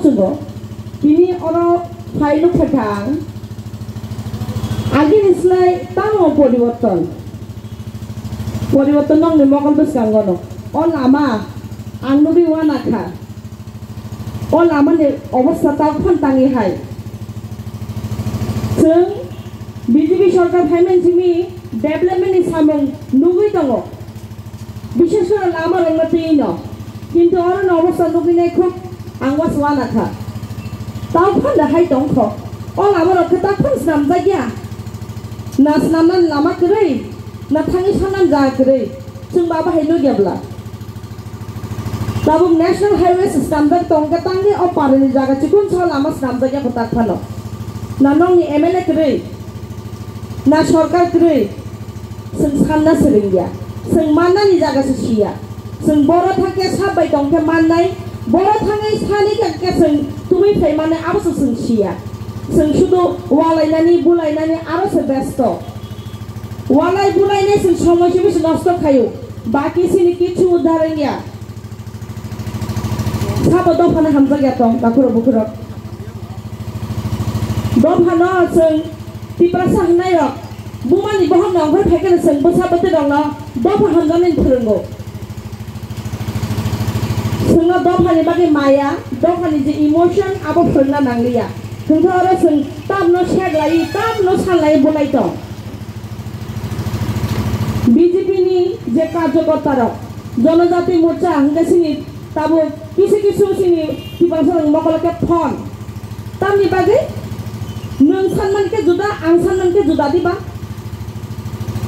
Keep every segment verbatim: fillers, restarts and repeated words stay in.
Chungo, tini oro phaino phaikha ang. Agini slai tamo poriborton? Poriborton nokni mokol bwskango no. O lama ang nugwi uanakha. O lamani obostha tao phan tangwi hai. Chwng B J P sorkar phaimani simi development ni samung nugwi tongo. Bishes kore lama rwngma twi no. Kintu oro no obostha nugwi nai khub ang was uanakha. Tao phan da hai tongkho. O lama rok khe tao phan swnamjakya. Na swnamnani lama kwrwi, na thangwi sanani jaga kwrwi. Chwng ba bahai nukya bla. Tabuk National Highway se swnamjak tong khe tangwi o parani jaga chikun sa lama swnamjakya kwtak phano. Na nokni M L A kwrwi, na sorkar kwrwi, chwng sanna swrwngya. Chwng mannani jaga se siya. Chwng boro thang khe sap bai tong khe mannai, boro thangwi sani khe khe chwng tubui phai mannai abo se chwng siya. Chwng sudu walainani, bulainani aro se besto. Walai bulainai chwng somoi se bisi nosto khaio. Baki sini kichu uddhar wngya. Sabo dophano hamjakya tong, takhurok bukhurok. Dophano chwng Tiprasa hwnnairok bumani bohokno ongkhor phaikheno chwng bwsa bwtwirokno dopha hamjaknani phwrwngo. Chwngno dophani bagwi maya, dophani je emotion abo phwrwngna nangliya. Hwnkhe oro chwng tamno seglaiwi, tamno sanlaiwi bulai tong. B J P ni je karjokortarok, Jonojati Morcha hwnkhe sini tabuk kisu kisu sini Tiprasarok mokolo khe phone. Tamni bagwi nwng sanmani khe juda, ang sanmani khe juda diba?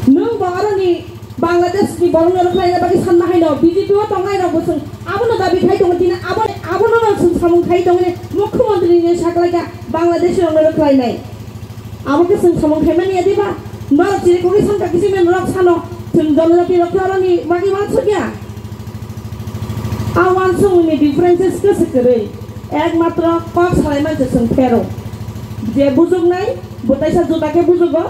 Nwng bo aroni Bangladesh ni borokno rwkhlaina bagwi sanma haino B J P o tongnairok bo chwng abono dabi khai tongo, tini abo, abono no chwng samung khai tongni Mukhyamantri ni saklaikha Bangladesh rokno rwkhlainai. Abo khe chwng samung khaimani ya diba? Norok chiri kogwi sankha kisi men norok sano chwng Jonojati rok khe oroni bagwi wansukya. A wansukmungni differences khe se kwrwi. Ekmatro kok salai manse chwng phero. Je bujuknai, bo taisa juda khe bujugo,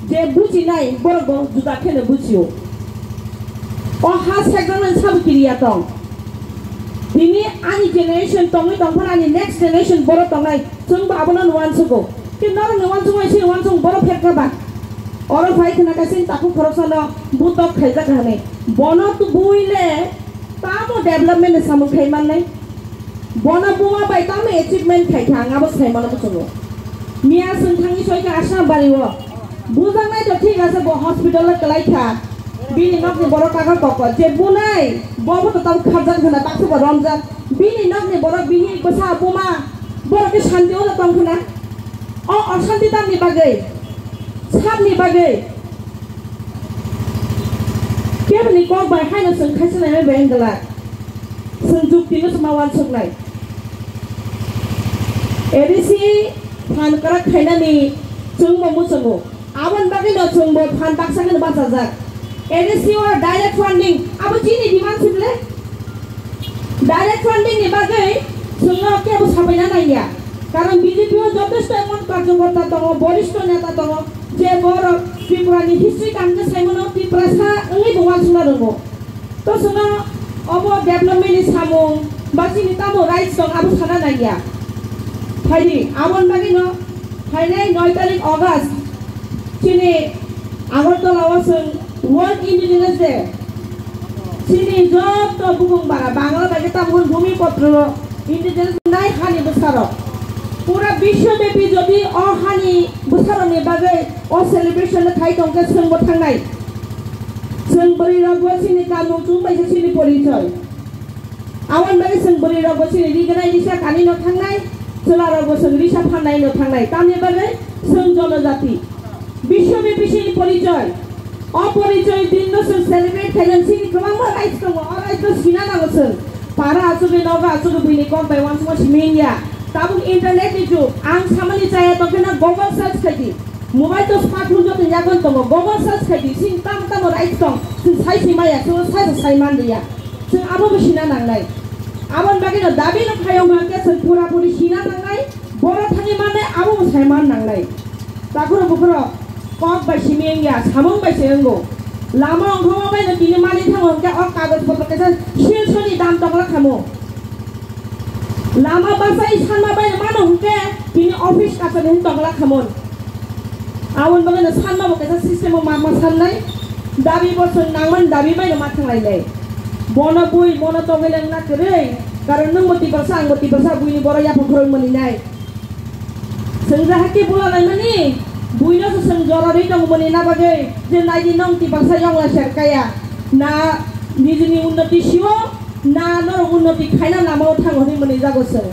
je bujinai, borok bo juda kheno bujio. O ha sekjaknani sabo kiriya tong. Tini ani generation tongwi tongphano ani next generation borok tongnai. Chwng bo abono nuansugo. Khe norokni uansukmani sini uansuk borok pherkha ba? Oro phai khna kaisa takhuk khoroksano butok khaijak hwnwi. Bono tubui le tamo development ni samung khai mannai? Bono buma bai tamo achievement khai kha ang abo sai mano muchungo. Miya chwng thangwi soi kha Assam bari o. Bujaknai to thik ase bo hospital o kwlai kha. Bini nokni borok kaga koko je bunai bo bo to tamo kharjak hwnna baksa bo romjak. Bini nokni borok bihik bwsa buma borok khe shanti o tong khna. O oshanti tamni bagwi, sabni bagwi. Keboni kok bai haino chwng khaisa naimani bai wng glak. Chwng jukti no chwng ma uansuknai. A D C phan kwrak khainani chwng bo muchungo. Aboni bagwi no chwng bo phan baksa kheno bachajak. A D C o direct funding abo chini demand sibole? Direct funding ni bagwi chwngno kebo sabaina nangya. Karon B J P o jotesto emon karjokorta tongo, boristo neta tongo, je borok Tripura ni history kaham khe saimano Tiprasa wngwi bo uansukna rwngo. To chwngno obo development ni samung ba chini tamo rights tong abo sana nangya. Phaidi, aboni bagwi no phainai noi tarik August chini Agartala o chwng World Indigenous Day. Chini joto bukung bara Bangla bai khe tamo hwn Bhumi Putro Indigenous nai hani bwsarok. Pura biswabepi jodi o hani bwsarokni bagwi o celebration no khai tong khe chwng bo thangnai. Chwng bwrwi rok bo chini kamung chwng bai se chini porichoi. Aboni bagwi chwng bwrwi rok bo chini rignai risa kani no thangnai, chwla rok bo chwng risa phannai no thangnai. Tamni bagwi chwng jonojati. Biswabepi chini porichoi. O porichoi din no chwng celebrate khainani chini kwbangma rights tongo, o rights no sina nango chwng. Para achugwi, nogo achugwi, buini kok bai uansukma simi wngya. Tabuk internet ni jug, ang samani chaya tongkhe no Google search khaidi. Mobile to smartphone joto yagon tongo, Google search khaidi, chini tamo tamo rights tong, chwng sai si maya, chwng sai sai man liya. Chwng abo bo sina nangnai. Aboni bagwi no dabi no khayo hwnkhe chwng pura puri sina nangnai, boro thangwi mannai, abo bo sai man nangnai. Takhurok bukhurok kok bai simi wngya, samung bai se wngo. Lama ongkhorma bai no tini mani thango hwnkhe o kagoj potro kaisa silsoni dam tongla khamo. Lama bachai sanma bai mano hwnkhe bini office kachari hwn tongla khamon. Aboni bagwi no sanma bo kaisa system o ma ma sannai. Dabi bo chwng nangmani dabi bai no ma thanglainai. Bono bui mono tongwi lengna kwrwi. Karon nwng bo Tiprasa, ang bo Tiprasa, buini borok yaphang khorokmani nai. Chwng jahakhe bula laimani, buino se chwng jora rwi tongmani na bagwi je naidi nwng Tiprasa yongla serkaya. Na nijini unnoti sio, na norok unnoti khaina lamao thango hinwi mwnwi jago chwng.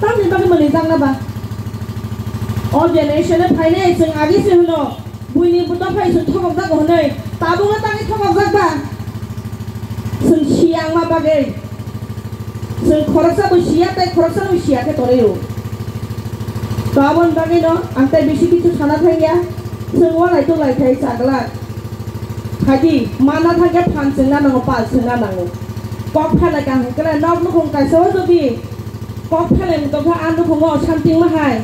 Tamni bagwi mwnwi jakna ba? O generation-o phainai chwng agi se hwno, buini buto phai chwng thokok jago hwnwi, tabukno tangwi thokok jak ba? Chwng siya wngma bagwi. Chwng khoroksa bo siya tei khoroksa no siya khe tonwi rw. To aboni bagwi no ang tei bisi kichu sana thangya. Chwng walai tulai khai chagla. Khaidi, mana thangya phan chwngna nango, pal chwngna nango. Kok phalai kaham khe nok nukhung kaisa o jodi kok phalai mutokha a nukhungo something ma hai.